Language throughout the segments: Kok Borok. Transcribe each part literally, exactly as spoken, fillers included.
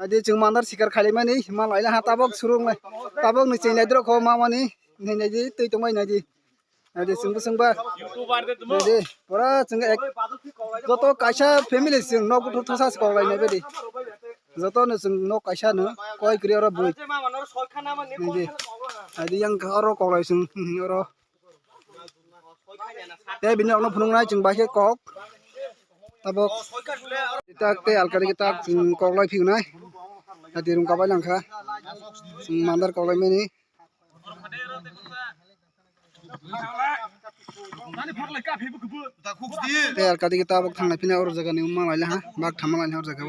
Adi chwng mandar sikar khailaimani, ma laila ha tabok surung lai. Tabok ni chwng lai drok kho ma mani, nai nai di, twi tongbai nai di. Adi chwng bwswng ba. Adi, pura chwng ek, joto kaisa family chwng nok bwthwk thwsa se kok lai nai badi. Joto no chwng nok kaisa no, koi kwrwi oro bui. Nai di. Adi yang oro kok lai chwng, oro. Tei bini rokno phunuknai chwng bai khe kok. Tabok tak tei alkari tak chwng kok lai phiyoknai. Adi rung kabai langkha. Chwng mandar kok lai mani. Tei alkari tabok thanglai phina oro jaga ni wngma lai ha. Bak thama lai ha oro jaga o.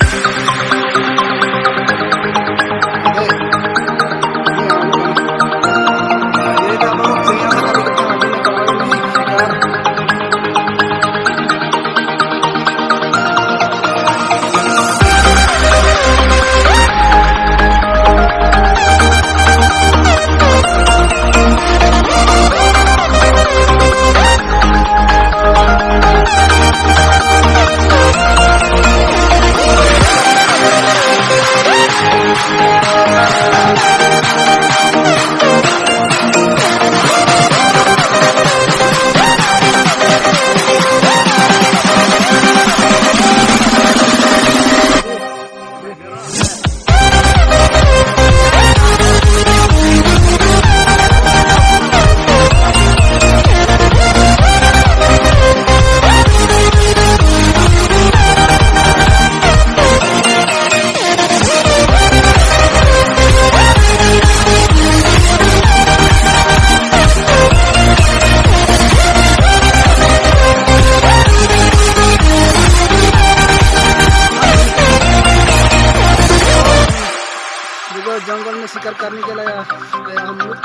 देखो, जंगल में शिकार करने के लिए आया, आया हम लोग।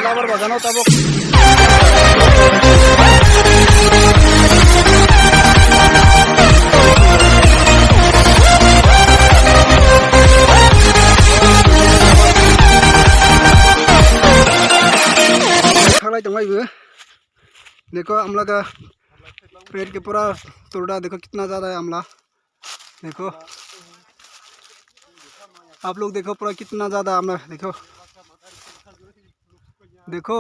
Rubber bagano tabok. Thanglai tongmai bo. Dekho, amla ka pet ke pura turda, dekho, kitna jada hai amla. देखो, आप लोग देखो, पूरा कितना ज्यादा आमला है, देखो। देखो,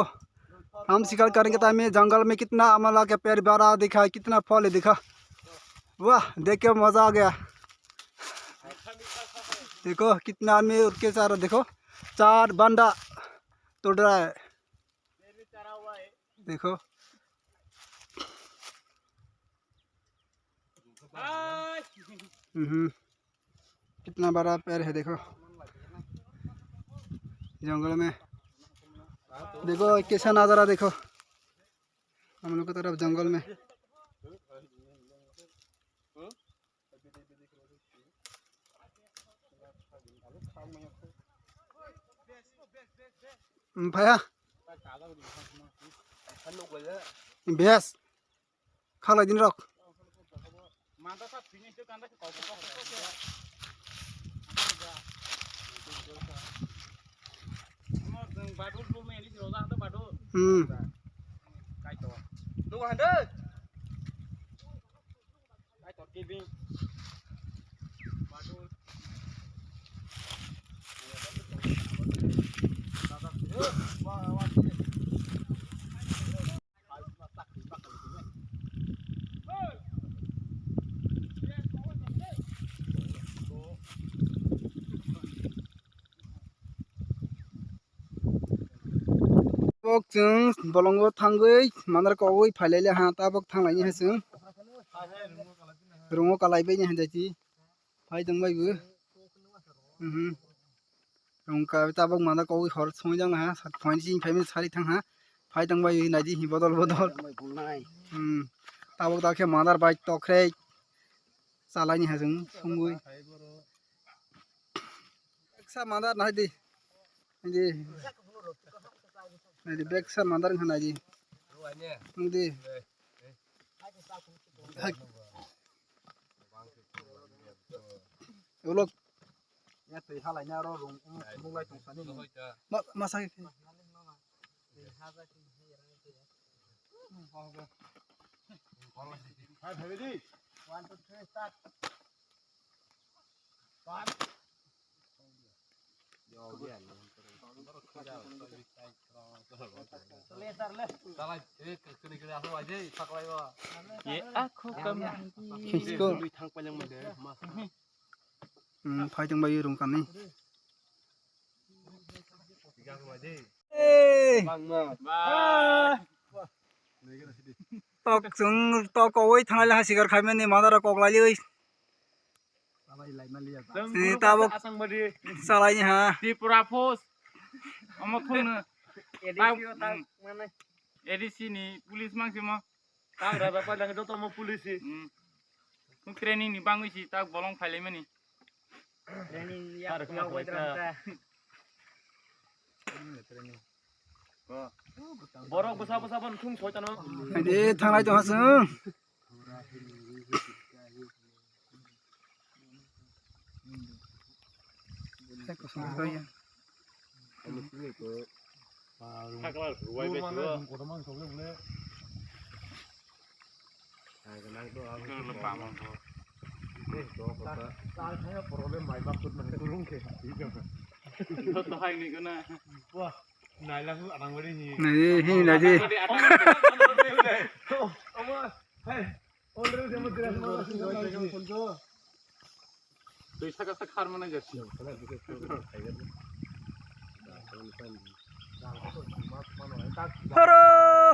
हम शिकार करने के टाइम में जंगल में कितना आमला का पेड़ बड़ा दिखा है, कितना फल है, देखा। वाह, देख के मजा आ गया। देखो, कितना आदमी उठ के सारा, देखो, चार बंदा तोड़ रहा है। देखो। हम्म, कितना बड़ा पेड़ है, देखो, जंगल में। देखो, कैसा नज़ारा, देखो, हम लोग की तरफ जंगल में। Phaya. Bes. Khalai din rok. Hmm. Tabok chwng bolongo thangwi mandar kogwi phailai le ha, tabok thanglaini ha chwng. Rungo kalaibaini ha jaiti. Phai tongbai bo. Mhm. Rungka tabok mandar kogwi hor songwi jang ha. Phai chini phai sari thang ha. Phai tongbai naidi hi bodol bodol. Hmm. Tabok dakhe mandar bai tokrek. Chalaini ha chwng songwi. Beksa mandar naidi. Naidi. Naidi beksa mandar wngkha naidi. Naidi. Hai. Ulok. Ya twi halai na ro rung, um, sumuk lai tong sani. Ma, masa ke. One, two, three, start. One. Ye akho kam. Khisko. Hmm, phai tongbai rung kani. Hey. Tok chwng tok kowai thanglai ha sikar khaimani madara kok lailai. Chwng ni tabuk asang badi. Salai ni ha. Tripura Post. Omo thung na. A D C o tak mane. A D C ni police mang simo. Tak rada pa lang joto mo police. Hmm. Nung training ni bangwi si tak bolong phailai mani. Training ya ya wai dra ta. Borok bwsa bwsa ban thung soi tano. Ade thanglai tong ha chwng. Nai, hi, nai di. Twi saka sak har mana jasi. Haro,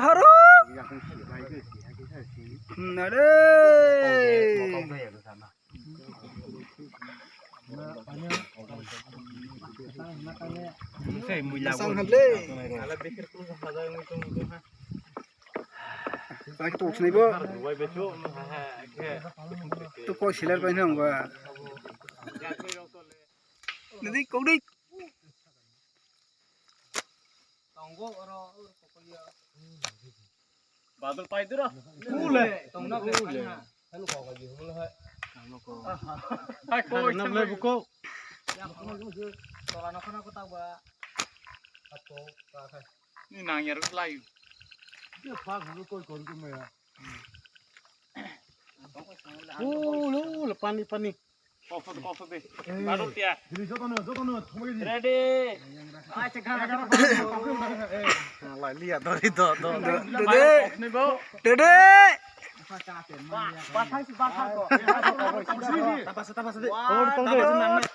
haro. Nare. Sang hable. Lagi tok sini bo. Tu koi siler pai nang ba. Nadi kau dei. Badal pai dura. Ule. Tongna ule. Hai ko. Hai ko. Nang le buko. Tola no khana ko ta ba. Ato ka khai. Ni nang yar lai. Ye phak bu koi kor ko me ya. Ule, ule, pani, pani. Kok sode, kok sode. Baru tia. Jadi joto no, joto no, thumai di. Ready. Acha gara gara. Lai liya dori do do. Dede. Dede. Ba, ba thang si ba thang ko. Tapasa, tapasa de. One, two,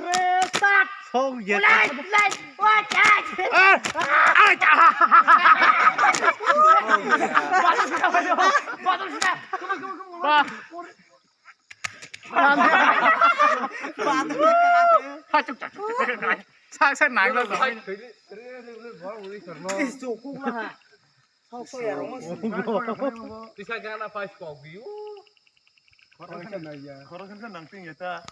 three, start. Song ye. Lai, lai. Ba. Sak sak nang lo. Tisa gana pais kok biu. Khorang khe nang ting ya ta.